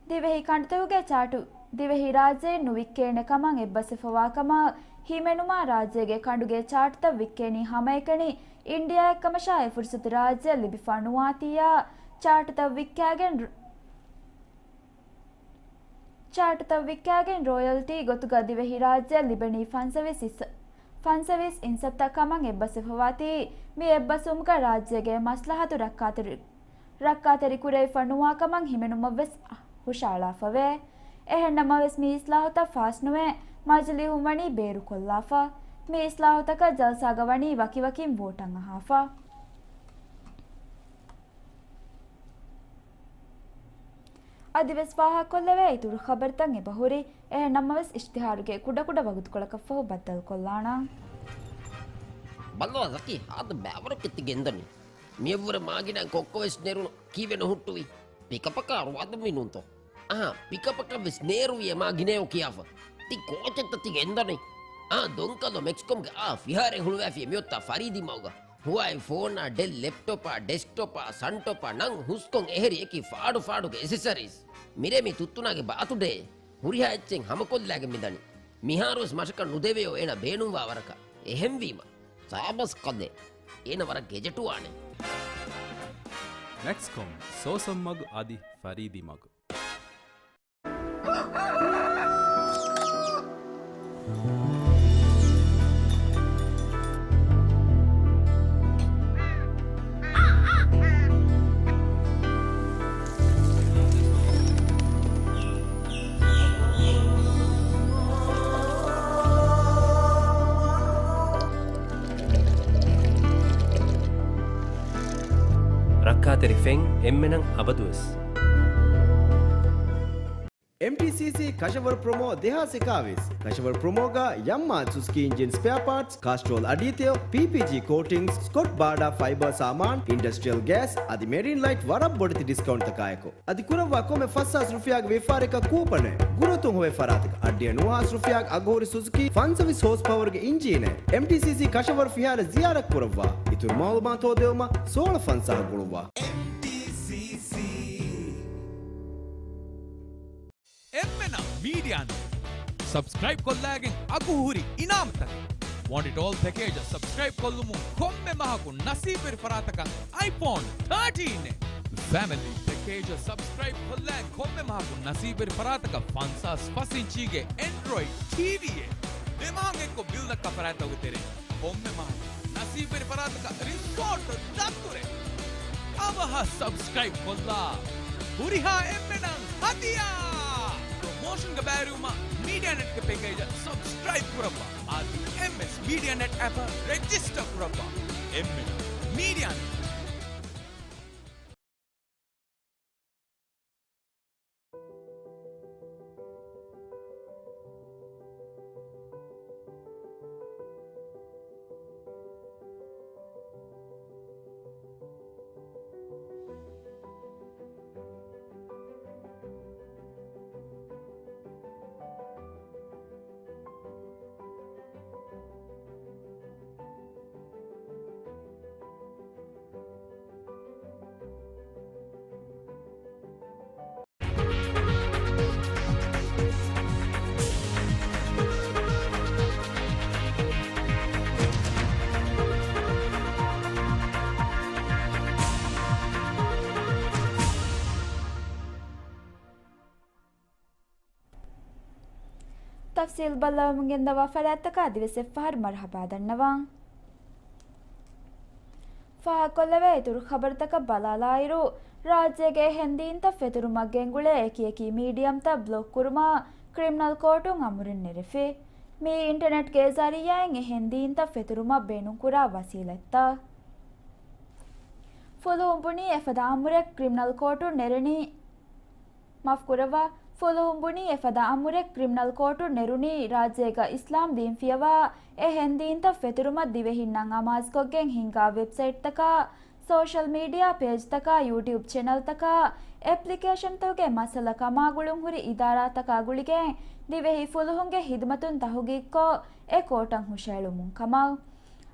ދިވެހި ކަނޑުތަކުގެ ޗާޓު ދިވެހިރާއްޖެއިން ނުވިއްކޭނެ ކަމަށް އެއްބަސްވެފަވާ ކަމަށް ހިމެނުމާ، ރާއްޖޭގެ ކަނޑުގެ ޗާޓުތައް ވިއްކޭނީ ހަމައެކަނި އިންޑިއާއެއްކަމަށާ އެ ފުރުސަތު ރާއްޖެއަށް ލިބިފާ ނުވާތީއާ، ޗާޓުތައް ވިއްކާގެން ރު-، ޗާޓުތައް ވިއްކާގެން ރޯޔަލްޓީ ގޮތުގަ ދިވެހިރާއްޖެއަށް ލިބެނީ ފަންސަވީސް ހިއްސަ-، ފަންސަވީސް އިންސައްތަ ކަމަށް އެއްބަސްވެފަވާތީ، މި އެއްބަސްވުމުގަ ރާއްޖޭގެ މަސްލަހަތު ރައްކާތެރި ރައްކާތެރިކުރެވިފަ ނުވާ ކަމަށް ހިމެނުމަށްވެސް ހުށައަޅާފަވޭ. އެހެންނަމަވެސް، މި އިސްލާހުތައް ފާސްނުވެ، މަޖިލީހުން ވަނީ ބޭރުކޮށްލާފަ. މި އިސްލާހުތަކަށް ޖަލްސާގަ ވަނީ ވަކިވަކިން ވޯޓަށް އަހާފަ. އަދިވެސް ފާހަގަކޮށްލެވޭ އިތުރު ޚަބަރުތައް އެބަހުރި. އެހެންނަމަވެސް، އިޝްތިހާރުގެ ކުޑަކުޑަ ވަގުތުކޮޅަކަށްފަހު ބައްދަލުކޮށްލާނަން. ބައްލަވާ ޒަކީ، ހާދަ ބައިވަރު ކެތި ގެންދަނީ. މިއަށްވުރެ މާގިނަ ކޮއްކޮވެސް ނެރުނު ކީއްވެ ނުހުއްޓުވީ؟ ޕިކަޕަކާ ރުވާދުންވީ ނޫންތޯ؟ އާ، ޕިކަޕަކަށްވެސް ނޭރުވިއޭ މާގިނައޯ ކިޔާފަ. ތި ކޯޗެއްތަ ތި ގެންދަނީ؟ އާ، ދޮންކަލޯ މެކްސްކޮމްގެ އާ ފިހާރައެއް ހުޅުވާފިޔޭ މިއޮތާ ފަރީދީ މަގުގަ. ހުވާއި ފޯނާ، ޑެލް ލެޕްޓޮޕާ، ޑެސްކްޓޮޕާ، ސަންޓޮޕާ ނަން ހުސްކޮން އެހެރި އެކި ފާޑު ފާޑުގެ އެސެސަރީސް. މިރޭ މި ތުއްތުނާގެ ބާތުޑޭ. ހުރިހާ އެއްޗެއް ހަމަކޮށްލާގެން މިދަނީ. މިހާރުވެސް މަށަކަށް ނުދެވެޔޯ އޭނަ ބޭނުންވާ ވަރަކަށް. އެހެންވީމަ، ސާބަސް ކަލޭ. އޭނަ ވަރަށް ގެޖެޓުވާނެ. މެކްސްކޮމް، ސޯސަން މަގު އަދި ފަރީދީ މަގު. ރައްކާތެރި ފެން އެންމެނަށް އަބަދުވެސް. އެމްޓީސީސީ ކަށަވަރު ޕްރޮމޯ ދެހާސް އެކާވީސް. ކަށަވަރު ޕްރޮމޯގަ ޔަމްމާ ސުޒުކީ އިންޖިން ސްޕެއާ ޕާޓްސް، ކާސްޓްރޯލް އަޑީތެޔޮ، ޕީޕީޖީ ކޯޓިންގްސް، ސްކޮޓް ބާޑާ ފައިބާ ސާމާން، އިންޑަސްޓްރިއަލް ގޭސް އަދި މެރީން ލައިޓް ވަރަށް ބޮޑެތި ޑިސްކައުންޓްތަކާއެކު. އަދި ކުރައްވާ ކޮންމެ ފަސް ހާސް ރުފިޔާގެ ވިޔަފާރަކަށް ކޫޕަނެއް. ގުރުއަތުން ހޮވޭ ފަރާތަކަށް އައްޑިހަ ނުވަ ހާސް ރުފިޔާގެ އަގުހުރި ސުޒުކީ ފަންސަވީސް ހޯސް ޕަވަރުގެ އިންޖީނެއް. އެމްޓީސީސީ ކަށަވަރު ފިހާރަ ޒިޔާރަތް ކުރައްވާ. އިތުރު މައުލޫމާތު ހޯދެވުމަށް ސޯޅަ ފަންސާހަށް ގުޅުއްވާ. އެމްޓީސީސީ. އެންމެނަށް މީޑިއާ ނެޓް ސަބްސްކްރައިބް ކޮށްލާގެން އަގުހުރި އިނާމުތަކެއް. ވާންޓް އިޓް އޯލް ޕެކޭޖަށް ސަބްސްކްރައިބް ކޮށްލުމުން ކޮންމެ މަހަކު ނަސީބުވެރި ފަރާތަކަށް އައިފޯން ތާޓީން އެއް. ފެމިލީ ޕެކޭޖަށް ސަބްސްކްރައިބް ކޮށްލާ ކޮންމެ މަހަކު ނަސީބުވެރި ފަރާތަކަށް ފަންސާސް ފަސް އިންޗީގެ އެންޑްރޮއިޑް ޓީވީއެއް. ދެ މަހަށް އެއްކޮށް ބިލް ދައްކާ ފަރާތްތަކުގެ ތެރެއިން ކޮންމެ މަހަކު ނަސީބުވެރި ފަރާތަކަށް ރިސޯޓް ދަތުރެއް. އަވަހަށް ސަބްސްކްރައިބް ކޮށްލާ ހުރިހާ އެންމެނަށް ހަދިޔާ! ޕްރޮމޯޝަންގަ ބައިވެރިވުމަށް މީޑިއާ ނެޓްގެ ޕެކޭޖަށް ސަބްސްކްރައިބް ކުރައްވާ. އަދި އެމްއެސް މީޑިއާ ނެޓް އެޕަށް ރެޖިސްޓަރ ކުރައްވާ. އެންމެނަށް މީޑިއާ. ތަފްސީލް ބައްލަވަމުން ގެންދަވާ ފަރާތްތަކާ އަދިވެސް އެއްފަހަރު މަރުޙަބާ ދަންނަވަން. ފާހަގަކޮށްލެވޭ އިތުރު ޚަބަރުތަކަށް ބަލާލާއިރު، ރާއްޖޭގެ އެހެން ދީންތައް ފެތުރުމަށް ގެންގުޅޭ އެކި އެކި މީޑިއަމްތައް ބްލޮކް ކުރުމަށް ކްރިމިނަލް ކޯޓުން އަމުރެއް ނެރެފި. މިއީ އިންޓަރނެޓްގެ ޒަރީއާއިން އެހެން ދީންތައް ފެތުރުމަށް ބޭނުންކުރާ ވަސީލަތްތައް. ފުލުހުން ބުނީ އެފަދަ އަމުރެއް ކްރިމިނަލް ކޯޓުން ނެރެނީ، މާފުކުރައްވާ، ފުލުހުން ބުނީ އެފަދަ އަމުރެއް ކްރިމިނަލް ކޯޓުން ނެރުނީ ރާއްޖޭގަ އިސްލާމް ދީން ފިޔަވާ އެހެން ދީންތައް ފެތުރުމަށް ދިވެހިންނަށް އަމާޒުކޮށްގެން ހިންގާ ވެބްސައިޓްތަކާ، ސޯޝަލް މީޑިއާ ޕޭޖްތަކާ، ޔޫޓިއުބް ޗެނަލްތަކާ، އެޕްލިކޭޝަންތަކުގެ މައްސަލަ ކަމާގުޅުންހުރި އިދާރާތަކާ ގުޅިގެން ދިވެހި ފުލުހުންގެ ހިދުމަތުން ތަހުގީގުކޮށް އެ ކޯޓަށް ހުށައެޅުމުން ކަމަށް.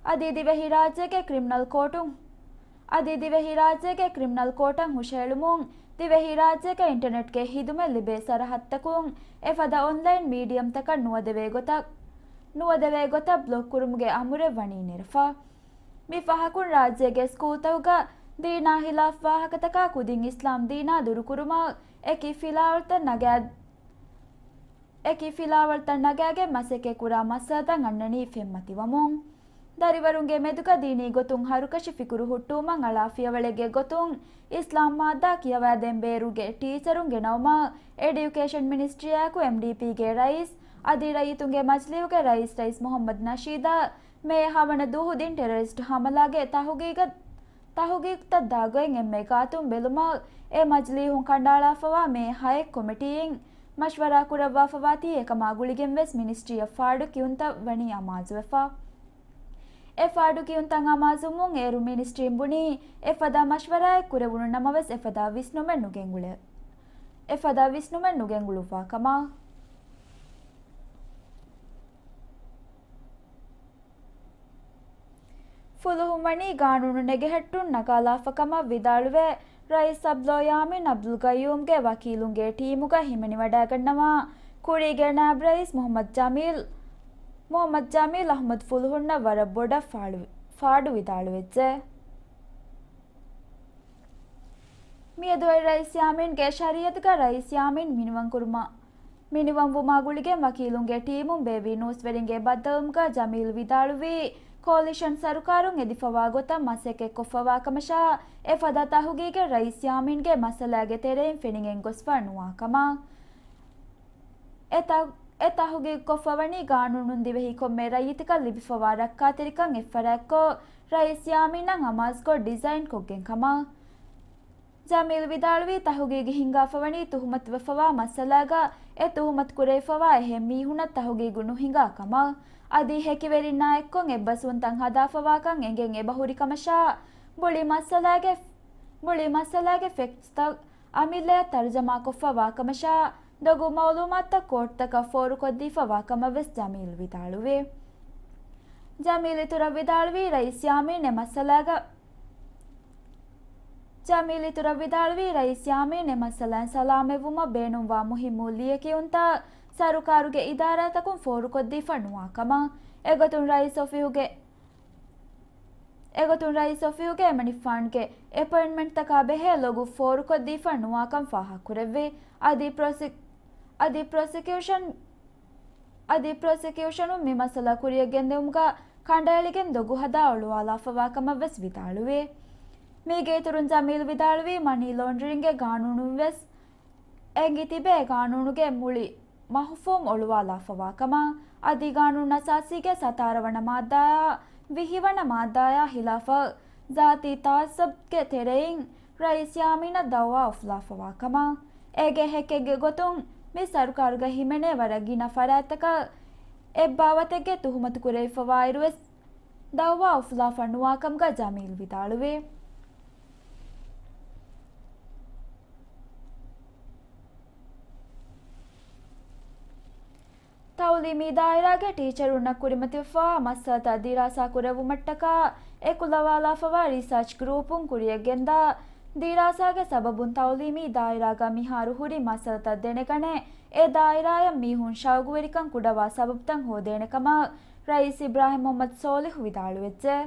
އަދި ދިވެހިރާއްޖޭގެ ކްރިމިނަލް ކޯޓުން، އަދި ދިވެހިރާއްޖޭގެ ކްރިމިނަލް ކޯޓަށް ހުށައެޅުމުން ދިވެހިރާއްޖޭގެ އިންޓަރނެޓްގެ ހިދުމަތް ލިބޭ ސަރަހައްދަކުން އެފަދަ އޮންލައިން މީޑިއަމްތަކަށް ނުވަދެވޭ ގޮތަށް، ނުވަދެވޭ ގޮތަށް ބްލޮކް ކުރުމުގެ އަމުރެއް ވަނީ ނެރެފަ. މި ފަހަކުން ރާއްޖޭގެ ސްކޫލްތަކުގަ ދީނާ ހިލާފް ވާހަކަތަކާ ކުދިން އިސްލާމް ދީނާ ދުރުކުރުމަށް އެކި ފިލާވަޅުތައް ނަގާ، އެކި ފިލާވަޅުތައް ނަގާގެން މަސައްކަތްކުރާ މައްސަލަތައް އަންނަނީ ފެންމަތިވަމުން. ދަރިވަރުންގެ މެދުގަ ދީނީ ގޮތުން ހަރުކަށި ފިކުރު ހުއްޓުވުމަށް އަޅާ ފިޔަވަޅެއްގެ ގޮތުން އިސްލާމް މާއްދާ ކިޔަވާދޭން ބޭރުގެ ޓީޗަރުން ގެނައުމަށް އެޑިއުކޭޝަން މިނިސްޓްރީއާއެކު އެމްޑީޕީގެ ރައީސް އަދި ރައްޔިތުންގެ މަޖިލީހުގެ ރައީސް ރައީސް މުޙައްމަދު ނަޝީދަށް މޭ ހަވަނަ ދުވަހު ދިން ޓެރަރިސްޓް ހަމަލާގެ ތަހުގީގަށް، ތަހުގީގުތައް ދާގޮތް އެންމެ ގާތުން ބެލުމަށް އެ މަޖިލީހުން ކަނޑައަޅާފަވާ މޭ ހައެއް ކޮމިޓީއިން މަޝްވަރާ ކުރައްވާފަވާތީ އެކަމާ ގުޅިގެންވެސް މިނިސްޓްރީއަށް ފާޑު ކިޔުންތައް ވަނީ އަމާޒުވެފަ. އެ ފާޑު ކިޔުންތައް އަމާޒުވުމުން އޭރު މިނިސްޓްރީން ބުނީ އެފަދަ މަޝްވަރާއެއް ކުރެވުނު ނަމަވެސް އެފަދަ ވިސްނުމެއް ނުގެންގުޅެ، އެފަދަ ވިސްނުމެއް ނުގެންގުޅުއްވާ ކަމަށް. ފުލުހުން ވަނީ ގާނޫނު ނެގެހައްޓުން ނަގާލާފަ ކަމަށް ވިދާޅުވެ، ރައީސް އަބްދުﷲ ޔާމީން އަބްދުލް ގައްޔޫމްގެ ވަކީލުންގެ ޓީމުގަ ހިމެނިވަޑައިގަންނަވާ ކުރީގެ ނާއިބް ރައީސް މުޙައްމަދު ޖަމީލް، މުޙައްމަދު ޖަމީލް އަޙްމަދު ފުލުހުންނަށް ވަރަށް ބޮޑަށް ފާޑު، ފާޑު ވިދާޅުވެއްޖެ. މިއަދު އޮތް ރައީސް ޔާމީންގެ ޝަރީއަތުގަ ރައީސް ޔާމީން މިނިވަންކުރުމަށް، މިނިވަންވުމާ ގުޅިގެން ވަކީލުންގެ ޓީމުން ބޭއްވި ނޫސްވެރިންގެ ބައްދަލުވުމުގަ ޖަމީލް ވިދާޅުވީ، ކޯލިޝަން ސަރުކާރުން އެދިފަވާ ގޮތަށް މަސައްކަތްކޮށްފަވާ ކަމަށާ، އެފަދަ ތަހުގީގެއް ރައީސް ޔާމީންގެ މައްސަލާގެ ތެރެއިން ފެނިގެން ގޮސްފަ ނުވާ ކަމަށް. އެ ތަ، އެ ތަހުގީގުކޮށްފަވަނީ ގާނޫނުން ދިވެހި ކޮންމެ ރައްޔިތަކަށް ލިބިފަވާ ރައްކާތެރިކަން އެއްފަރާތްކޮށް، ރައީސް ޔާމީނަށް އަމާޒުކޮށް ޑިޒައިން ކޮށްގެން ކަމަށް. ޖަމީލް ވިދާޅުވީ، ތަހުގީގު ހިންގާފަވަނީ ތުހުމަތުވެފަވާ މައްސަލާގަ އެ ތުހުމަތު ކުރެވިފަވާ އެހެން މީހުނަށް ތަހުގީގު ނުހިނގާ ކަމަށް. އަދި ހެކިވެރިންނާ އެއްކޮށް އެއްބަސްވުންތައް ހަދާފަވާކަން އެނގެން އެބަހުރި ކަމަށާ، ބުޅި މައްސަލާގެ، ބުޅި މައްސަލާގެ ފެކްޓްސްތައް އަމިއްލަޔަށް ތަރުޖަމާކޮށްފަވާ ކަމަށާ، ދޮގު މައުލޫމާތުތައް ކޯޓްތަކަށް ފޯރުކޮށްދީފަވާ ކަމަށް ވެސް ޖަމީލް ވިދާޅުވި. ޖަމީލް އިތުރަށް ވިދާޅުވީ، ރައީސް ޔާމީން އެ މައްސަލާގަ، ޖަމީލް އިތުރަށް ވިދާޅުވީ، ރައީސް ޔާމީން އެ މައްސަލައިން ސަލާމަތްވުމަށް ބޭނުންވާ މުހިއްމު ލިޔެކިޔުންތައް ސަރުކާރުގެ އިދާރާތަކުން ފޯރުކޮށްދީފަ ނުވާ ކަމަށް. އެގޮތުން ރައީސް އޮފީހުގެ، އެގޮތުން ރައީސް އޮފީހުގެ އެމަނިކުފާނުގެ އެޕޮއިންޓްމަންޓްތަކާ ބެހޭ ލޮގު ފޯރުކޮށްދީފަ ނުވާކަން ފާހަގަކުރެއްވި. އަދި ޕްރޮސި، އަދި ޕްރޮސިކިއުޝަން، އަދި ޕްރޮސިކިއުޝަނުން މި މައްސަލަ ކުރިއަށް ގެންދިއުމުގަ ކަނޑައެޅިގެން ދޮގު ހަދާ އޮޅުވާލާފަވާ ކަމަށް ވެސް ވިދާޅުވި. މީގެ އިތުރުން ޖަމީލް ވިދާޅުވީ، މަނީ ލޯންޑްރިންގެ ގާނޫނުން ވެސް އެނގި ތިބޭ ގާނޫނުގެ މުޅި މަފްހޫމް އޮޅުވާލާފަވާ ކަމަށް، އަދި ގާނޫނު އަސާސީގެ ސަތާރަ ވަނަ މާއްދާއާ ވިހި ވަނަ މާއްދާއާ ހިލާފަށް ޒާތީ ތަޢައްސަބުގެ ތެރެއިން ރައީސް ޔާމީނަށް ދައުވާ އުފުލާފަވާ ކަމަށް. އޭގެ ހެކެއްގެ ގޮތުން މި ސަރުކާރުގަ ހިމެނޭ ވަރަށް ގިނަ ފަރާތްތަކަށް އެއްބާވަތެއްގެ ތުހުމަތު ކުރެވިފަވާއިރުވެސް ދައުވާ އުފުލާފަ ނުވާ ކަމުގަ ޖަމީލް ވިދާޅުވި. ތަޢުލީމީ ދާއިރާގެ ޓީޗަރުންނަށް ކުރިމަތިވެފަވާ މައްސަލަތައް ދިރާސާ ކުރެއްވުމަށްޓަކާ އެކުލަވާލާފަވާ ރިސާޗް ގްރޫޕުން ކުރިއަށްގެންދާ ދިރާސާގެ ސަބަބުން ތަޢުލީމީ ދާއިރާގަ މިހާރު ހުރި މައްސަލަތައް ދެނެގަނެ، އެ ދާއިރާއަށް މީހުން ޝައުގުވެރިކަން ކުޑަވާ ސަބަބުތައް ހޯދޭނެ ކަމަށް ރައީސް އިބްރާހިމް މުޙައްމަދު ސޯލިޙު ވިދާޅުވެއްޖެ.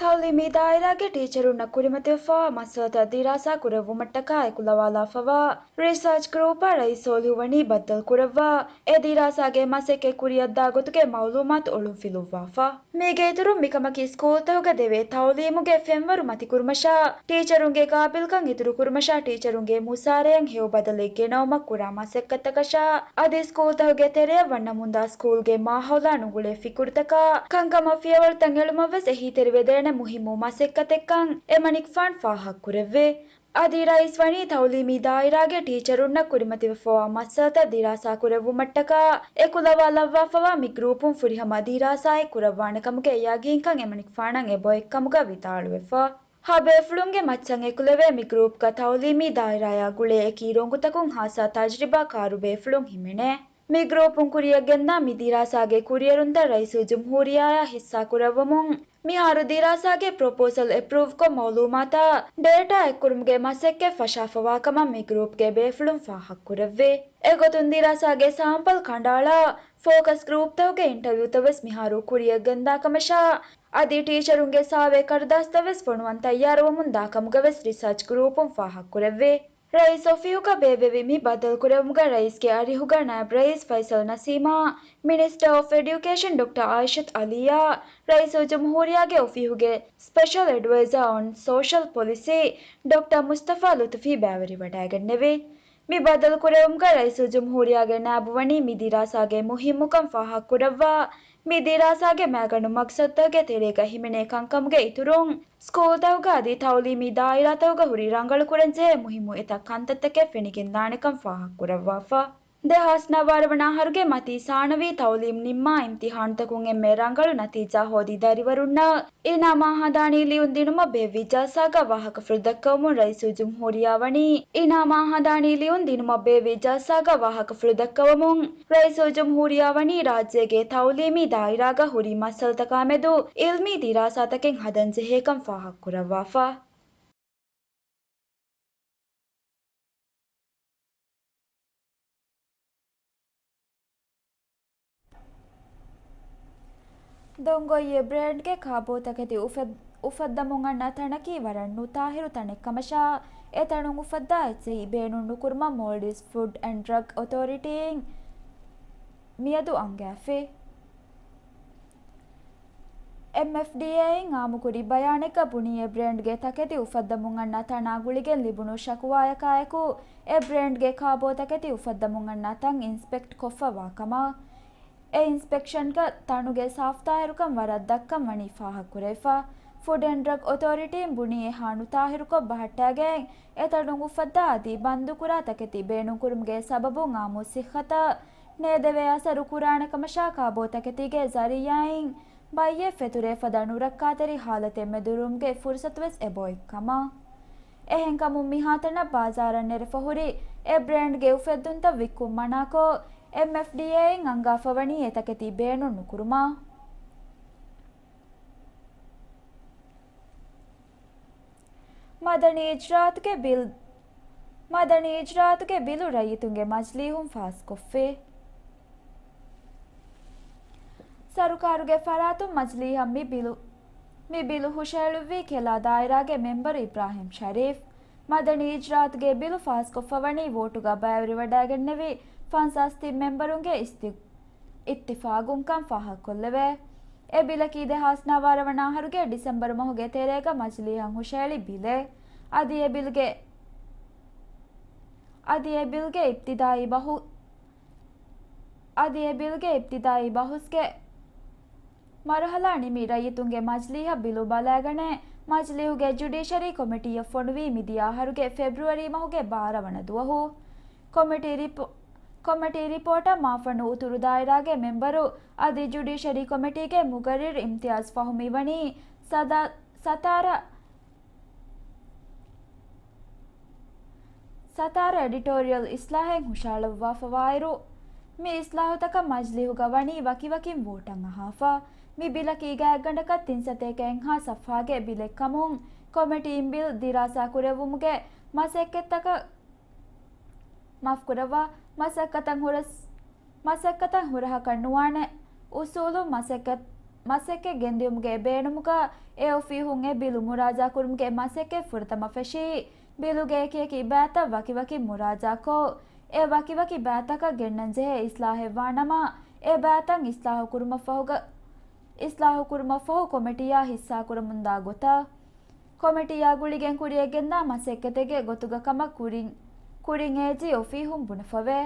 ތަޢުލީމީ ދާއިރާގެ ޓީޗަރުންނަށް ކުރިމަތިވެފަވާ މައްސަލަތައް ދިރާސާ ކުރެއްވުމަށްޓަކާ އެކުލަވާލާފަވާ ރިސާޗް ގްރޫޕަށް ރައީސް ސޯލިޙު ވަނީ ބައްދަލުކުރައްވާ، އެ ދިރާސާގެ މަސައްކަތް ކުރިއަށްދާ ގޮތުގެ މަޢުލޫމާތު އޮޅުންފިލުއްވާފަ. މީގެ އިތުރުން މިކަމަކީ ސްކޫލްތަކުގަ ދެވޭ ތަޢުލީމުގެ ފެންވަރު މަތިކުރުމަށާ، ޓީޗަރުންގެ ގާބިލްކަން އިތުރުކުރުމަށާ، ޓީޗަރުންގެ މުސާރަޔަށް ހެޔޮ ބަދަލެއް ގެނައުމަށް ކުރާ މަސައްކަތްތަކަށާ، އަދި ސްކޫލްތަކުގެ ތެރެއަށް ވަންނަމުންދާ ސްކޫލްގެ މާހައުލާ ނުގުޅޭ ފިކުރުތަކާ، ކަންކަމަށް ފިޔަވަޅުތައް އެޅުމަށްވެސް އެހީތެރިވެދޭނެ މުހިއްމު މަސައްކަތެއްކަން އެމަނިކުފާނު ފާހަގަކުރެއްވި. އަދި ރައީސް ވަނީ ތަޢުލީމީ ދާއިރާގެ ޓީޗަރުންނަށް ކުރިމަތިވެފަވާ މައްސަލަތައް ދިރާސާ ކުރެއްވުމަށްޓަކާ އެކުލަވާ ލައްވާފަވާ މި ގްރޫޕުން ފުރިހަމަ ދިރާސާއެއް ކުރައްވާނެ ކަމުގެ ޔަގީންކަން އެމަނިކުފާނަށް އެބައޮތް ކަމުގަ ވިދާޅުވެފަ. ހަ ބޭފުޅުންގެ މައްޗަށް އެކުލެވޭ މި ގްރޫޕްގަ ތަޢުލީމީ ދާއިރާއާ ގުޅޭ އެކި ރޮނގުތަކުން ހާއްސަ ތަޖްރިބާ ކާރު ބޭފުޅުން ހިމެނޭ. މި ގްރޫޕުން ކުރިއަށްގެންދާ މި ދިރާސާގެ ކުރިއެރުންތައް ރައީސުލްޖުމްހޫރިއްޔާއާ ހިއްސާކުރައްވަމުން، މިހާރު ދިރާސާގެ ޕްރޮޕޯސަލް އެޕްރޫވްކޮށް މަޢުލޫމާތާ ޑޭޓާ އެއްކުރުމުގެ މަސައްކަތް ފަށާފަވާކަމަށް މި ގްރޫޕްގެ ބޭފުޅުން ފާހަގަކުރެއްވި. އެގޮތުން ދިރާސާގެ ސާމްޕަލް ކަނޑައަޅާ، ފޯކަސް ގްރޫޕްތަކުގެ އިންޓަވިއުތައްވެސް މިހާރު ކުރިއަށްގެންދާ ކަމަށާ، އަދި ޓީޗަރުންގެ ސާވޭ ކަރުދާސްތައްވެސް ފޮނުވަން ތައްޔާރުވަމުން ދާ ކަމުގަވެސް ރިސާޗް ގްރޫޕުން ފާހަގަކުރެއްވި. ރައީސް އޮފީހުގަ ބޭއްވެވި މި ބައްދަލުކުރެއްވުމުގަ ރައީސްގެ އަރިހުގަ ނާއިބް ރައީސް ފައިސަލް ނަސީމާ، މިނިސްޓަރ އޮފް އެޑިއުކޭޝަން ޑޮކްޓަރ އާއިޝަތު އަލީއާ، ރައީސުލްޖުމްހޫރިއްޔާގެ އޮފީހުގެ ސްޕެޝަލް އެޑްވައިޒާ އޮން ސޯޝަލް ޕޮލިސީ ޑޮކްޓަރ މުސްތަފާ ލުތުފީ ބައިވެރިވަޑައިގެންނެވި. މި ބައްދަލުކުރެއްވުމުގަ ރައީސުލްޖުމްހޫރިއްޔާގެ ނާއިބު ވަނީ މި ދިރާސާގެ މުހިއްމުކަން ފާހަގަކުރައްވާ، މި ދިރާސާގެ މައިގަނޑު މަގްސަދުތަކުގެ ތެރޭގަ ހިމެނޭ ކަންކަމުގެ އިތުރުން، ސްކޫލްތަކުގަ އަދި ތަޢުލީމީ ދާއިރާތަކުގަ ހުރި ރަނގަޅުކުރަންޖެހޭ މުހިއްމު އެތައް ކަންތައްތަކެއް ފެނިގެންދާނެކަން ފާހަގަކުރައްވާފަ. ދެހާސް ނަވާރަ ވަނަ އަހަރުގެ މަތީ ސާނަވީ ތަޢުލީމް ނިންމާ އިމްތިޙާނުތަކުން އެންމެ ރަނގަޅު ނަތީޖާ ހޯދި ދަރިވަރުންނަށް އިނާމާ ހަނދާނީ ލިޔުން ދިނުމަށް ބޭއްވި ޖަލްސާގަ ވާހަކަފުޅު ދައްކަވަމުން ރައީސުލްޖުމްހޫރިއްޔާ ވަނީ، އިނާމާ ހަނދާނީ ލިޔުން ދިނުމަށް ބޭއްވި ޖަލްސާގަ ވާހަކަފުޅު ދައްކަވަމުން ރައީސުލްޖުމްހޫރިއްޔާ ވަނީ ރާއްޖޭގެ ތަޢުލީމީ ދާއިރާގަ ހުރި މައްސަލަތަކާމެދު އިލްމީ ދިރާސާތަކެއް ހަދަންޖެހޭކަން ފާހަގަކުރައްވާފަ. ދޮންގޮއްޔެ ބްރޭންޑްގެ ކާބޯތަކެތި އުފެދ-، އުފައްދަމުން އަންނަ ތަނަކީ ވަރަށް ނުތާހިރު ތަނެއް ކަމަށާ، އެ ތަނުން އުފައްދާ އެއްޗެހި ބޭނުން ނުކުރުމަށް މޯލްޑިވްސް ފުޑް އެންޑް ޑްރަގް އޮތޯރިޓީއިން މިއަދު އަންގައިފި. އެމްއެފްޑީއޭއިން އާއްމުކުރި ބަޔާނެއްގަ ބުނީ، އެ ބްރޭންޑްގެ ތަކެތި އުފައްދަމުން އަންނަ ތަނާ ގުޅިގެން ލިބުނު ޝަކުވާޔަކާއެކު، އެ ބްރޭންޑްގެ ކާބޯ ތަކެތި އުފައްދަމުން އަންނަ ތަން އިންސްޕެކްޓް ކޮށްފަވާ ކަމަށް. އެ އިންސްޕެކްޝަންގަ ތަނުގެ ސާފުތާހިރުކަން ވަރަށް ދަށްކަން ވަނީ ފާހަގަކުރެވިފަ. ފުޑް އެންޑް ޑްރަގް އޮތޯރިޓީން ބުނީ، އެހާ ނުތާހިރުކޮށް ބަހައްޓާގެން އެ ތަނުން އުފައްދާ އަދި ބަންދުކުރާ ތަކެތި ބޭނުންކުރުމުގެ ސަބަބުން އާއްމު ސިއްހަތަށް ނޭދެވޭ އަސަރު ކުރާނެ ކަމަށާ، ކާބޯ ތަކެތީގެ ޒަރީއާއިން ބައްޔެއް ފެތުރޭ ފަދަ ނުރައްކާތެރި ހާލަތެއް މެދުވެރުމުގެ ފުރުސަތުވެސް އެބައޮތް ކަމަށް. އެހެންކަމުން މިހާތަނަށް ބާޒާރަށް ނެރެފަ ހުރި އެ ބްރޭންޑްގެ އުފެއްދުންތައް ވިއްކުން މަނާކޮށް، އެމްއެފްޑީއޭއިން އަންގާފަ ވަނީ އެ ތަކެތި ބޭނުން ނުކުރުމަށް. މަދަނީ އިޖްރާއަތުގެ ބިލް، މަދަނީ އިޖްރާއަތުގެ ބިލު ރައްޔިތުންގެ މަޖިލީހުން ފާސްކޮށްފި. ސަރުކާރުގެ ފަރާތުން މަޖިލީހަށް މި ބިލު، މި ބިލު ހުށައެޅުއްވީ ކެލާ ދާއިރާގެ މެމްބަރު އިބްރާހިމް ޝަރީފް. މަދަނީ އިޖްރާއަތުގެ ބިލު ފާސްކޮށްފަ ވަނީ ވޯޓުގަ ބައިވެރިވަޑައިގެންނެވި ފަންސާސް ތިން މެމްބަރުންގެ އިސްތި-، އިއްތިފާގުންކަން ފާހަގަކޮށްލެވޭ. އެ ބިލަކީ ދެހާސް ނަވާރަ ވަނަ އަހަރުގެ ޑިސެމްބަރު މަހުގެ ތެރޭގަ މަޖިލީހަށް ހުށައެޅި ބިލެއް. އަދި އެ ބިލްގެ، އަދި އެ ބިލްގެ އިބްތިދާއީ ބަހު-، އަދި އެ ބިލްގެ އިބްތިދާއީ ބަހުސްގެ މަރުހަލާ ނިމި ރައްޔިތުންގެ މަޖިލީހަށް ބިލު ބަލައިގަނެ، މަޖިލީހުގެ ޖުޑިޝަރީ ކޮމިޓީއަށް ފޮނުވީ މިދިޔަ އަހަރުގެ ފެބްރުއަރީ މަހުގެ ބާރަ ވަނަ ދުވަހު. ކޮމިޓީ ރިޕޯ-، ކޮމިޓީ ރިޕޯޓަށް މާފަންނު އުތުރު ދާއިރާގެ މެމްބަރު އަދި ޖުޑިޝަރީ ކޮމިޓީގެ މުގައްރިރު އިމްތިޔާޒް ފަހުމީ ވަނީ ސަދާ-، ސަތާރަ، ސަތާރަ އެޑިޓޯރިއަލް އިސްލާހެއް ހުށަހަޅައްވާފަވާއިރު، މި އިސްލާހުތަކަށް މަޖިލީހުގަ ވަނީ ވަކިވަކިން ވޯޓަށް އަހާފަ. މި ބިލަކީ ގާތްގަނޑަކަށް ތިން ސަތޭކަ އެއްހާ ސަފްހާގެ ބިލެއްކަމުން، ކޮމިޓީން ބިލް ދިރާސާ ކުރެއްވުމުގެ މަސައްކަތްތަކަށް، މާފްކުރައްވާ، މަސައްކަތަށް ހުރަސް-، މަސައްކަތަށް ހުރަހަކަށް ނުވާނެ. އުސޫލު މަސައްކަތް، މަސައްކަތް ގެންދިއުމުގެ ބޭނުމުގަ އެ އޮފީހުން އެ ބިލު މުރާޖާކުރުމުގެ މަސައްކަތް ފުރަތަމަ ފެށީ، ބިލުގެ އެކިއެކި ބައިތައް ވަކިވަކި މުރާޖާކޮށް، އެ ވަކިވަކި ބައިތަކަށް ގެންނަންޖެހޭ އިސްލާހެއްވާނަމަ، އެ ބައިތައް އިސްލާހުކުރުމަށްފަހުގަ-، އިސްލާހުކުރުމަށްފަހު ކޮމިޓީއާ ހިއްސާކުރަމުންދާ ގޮތަށް. ކޮމިޓީއާ ގުޅިގެން ކުރިއަށްގެންދާ މަސައްކަތެއްގެ ގޮތުގަ ކަމަށް ކުރިން، ކުރިން އޭޖީ އޮފީހުން ބުނެފަވޭ.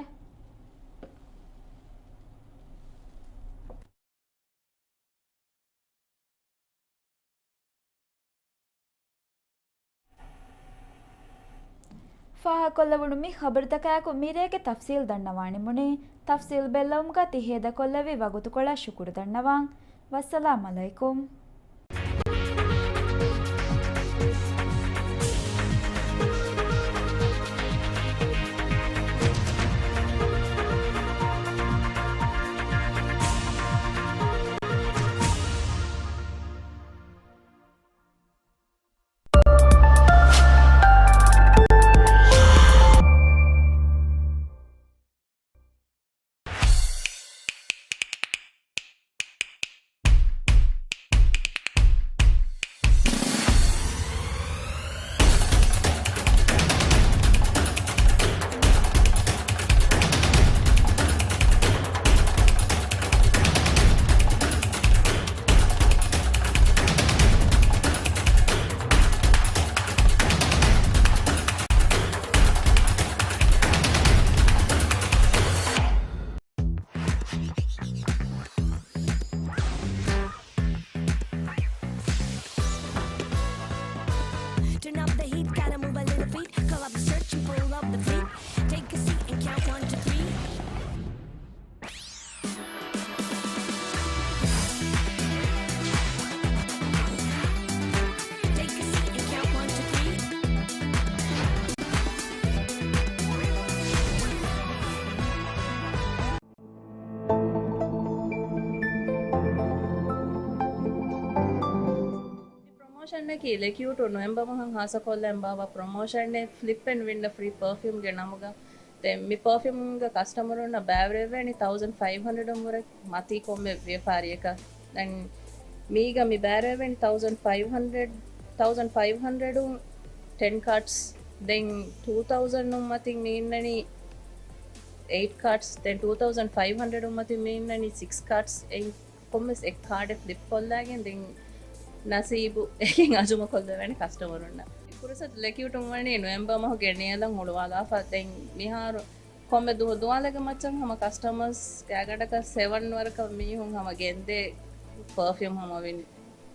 ފާހަގަކޮށްލެވުނު މި ޚަބަރުތަކާއެކު މިރޭގެ ތަފްސީލް ދަންނަވާނެ ބުނި. ތަފްސީލް ބެއްލެވުމުގަ ތި ހޭދަކޮށްލެއްވި ވަގުތުކޮޅަށް ޝުކުރު ދަންނަވަން. ވައްސަލާމް އަލައިކުމް. Turn up the heat, gotta move a little feet. Call up the search and pull up the fleet. Take a seat and count one, two, three. ޕްރޮމޯޝަންއަކީ ލެކިއުޓު ނޮވެމްބަރ މަހަށް ހާއްސަކޮށްލަން ބާއްވާ ޕްރޮމޯޝަނެއް، ފްލިޕް އެންޑް ވިންއަށް ފްރީ ޕަރފިއުމްގެ ނަމުގަ. ދެން މި ޕަރފިއުމްގަ ކަސްޓަމަރުންނަށް ބައިވެރިވެވޭނީ ތައުޒަންޑް ފައިވް ހަންޑްރެޑުން ވުރެ މަތީ ކޮންމެ ވިޔަފާރިއަކަށް. ދެން މީގަ މި ބައިވެރިވެވޭނީ ތައުޒަންޑް ފައިވް ހަންޑްރެޑް، ތައުޒަންޑް ފައިވް ހަންޑްރެޑުން ޓެން ކާޑްސް. ދެން ޓޫ ތައުޒަންޑުން މަތިން މި އިންނަނީ އެއިޓް ކާޑްސް. ދެން ޓޫ ތައުޒަންޑް ފައިވް ހަންޑްރެޑުން މަތިން މި އިންނަނީ ސިކްސް ކާޑްސް. އެއިން ކޮންމެސް އެއް ކާޑެއް ފްލިޕް ކޮށްލާގެން ދެން ނަސީބު އެކިން އަޒުމަ ކޮށްލެވޭނެ ކަސްޓަމަރުންނަށް. ފުރުސަތު ލެކިއުޓުން ވަނީ ނޮވެމްބަރ މަހުގެ ނިޔަލަށް ހުޅުވާލާފަ. ދެން މިހާރު ކޮންމެ ދުވަ ދުވާލެއްގެ މައްޗަށް ހަމަ ކަސްޓަމަރސް ގާތްގަނޑަކަށް ސެވަން ވަރަކަށް މީހުން ހަމަ ގެންދޭ ޕަރފިއުމް ހަމަ ވިން،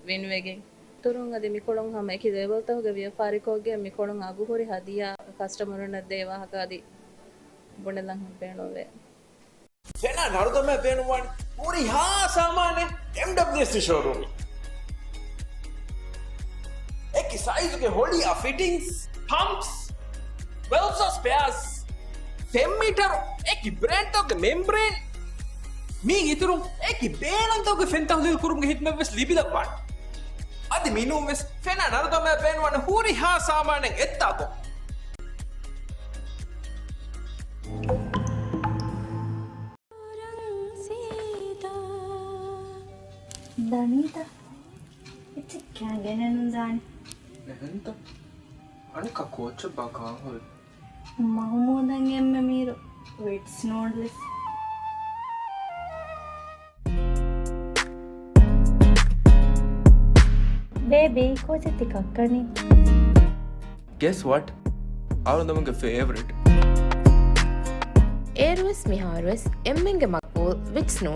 ވިންވެގެން. އިތުރުން އަދި މިކޮޅުން ހަމަ އެކި ލޭބަލްތަކުގެ ވިޔަފާރިކޮށްގެން މިކޮޅުން އަގުހުރި ހަދިޔާ ކަސްޓަމަރުންނަށް ދޭ ވާހަކަ އަދި ބުނެލަން ބޭނުންވޭ. ފެނާ ނަރުދަމާ ބޭނުންވާނެ ހުރިހާ ސާމާނެއް އެމްޑަބްލިއުއެސްޑީ ޝޯރޫމް. އެކި ސައިޒުގެ ހޮޅިއާ ފިޓިންގްސް، ޕަމްޕްސް، ވެލްޑްސް ސްޕެއާސް، ފެން މީޓަރު، އެކި ބްރޭންޑްތަކުގެ މެމްބްރޭން. މީގެ އިތުރުން އެކި ބޭނުންތަކުގެ ފެން ތަހުލީލު ކުރުމުގެ ހިދުމަތްވެސް ލިބިލައްވާނެ. އަދި މިނޫންވެސް ފެނާ ނަރުދަމާ ބޭނުންވާނެ ހުރިހާ ސާމާނެއް އެއްތާކު. ދަނީތަ؟ އެއްޗެއް ކާން ގެނެއް ނުދާނެ. އެހެންތަ؟ އަނެއްކާ ކޯއްޗެއްބާ ކާން ހުރީ؟ މަހުމޫދަށް އެންމެ މީރު ވިޓްސް ނޫޑްލްސް. ބޭބީ، ކޯޗެއް ތި ކައްކަނީ؟ Guess what? އަޅުގަނޑުގެ ފޭވަރިޓް. އޭރުވެސް މިހާރުވެސް އެންމެންގެ މަގްބޫލް ވިޓްސް ނޫޑްލްސް.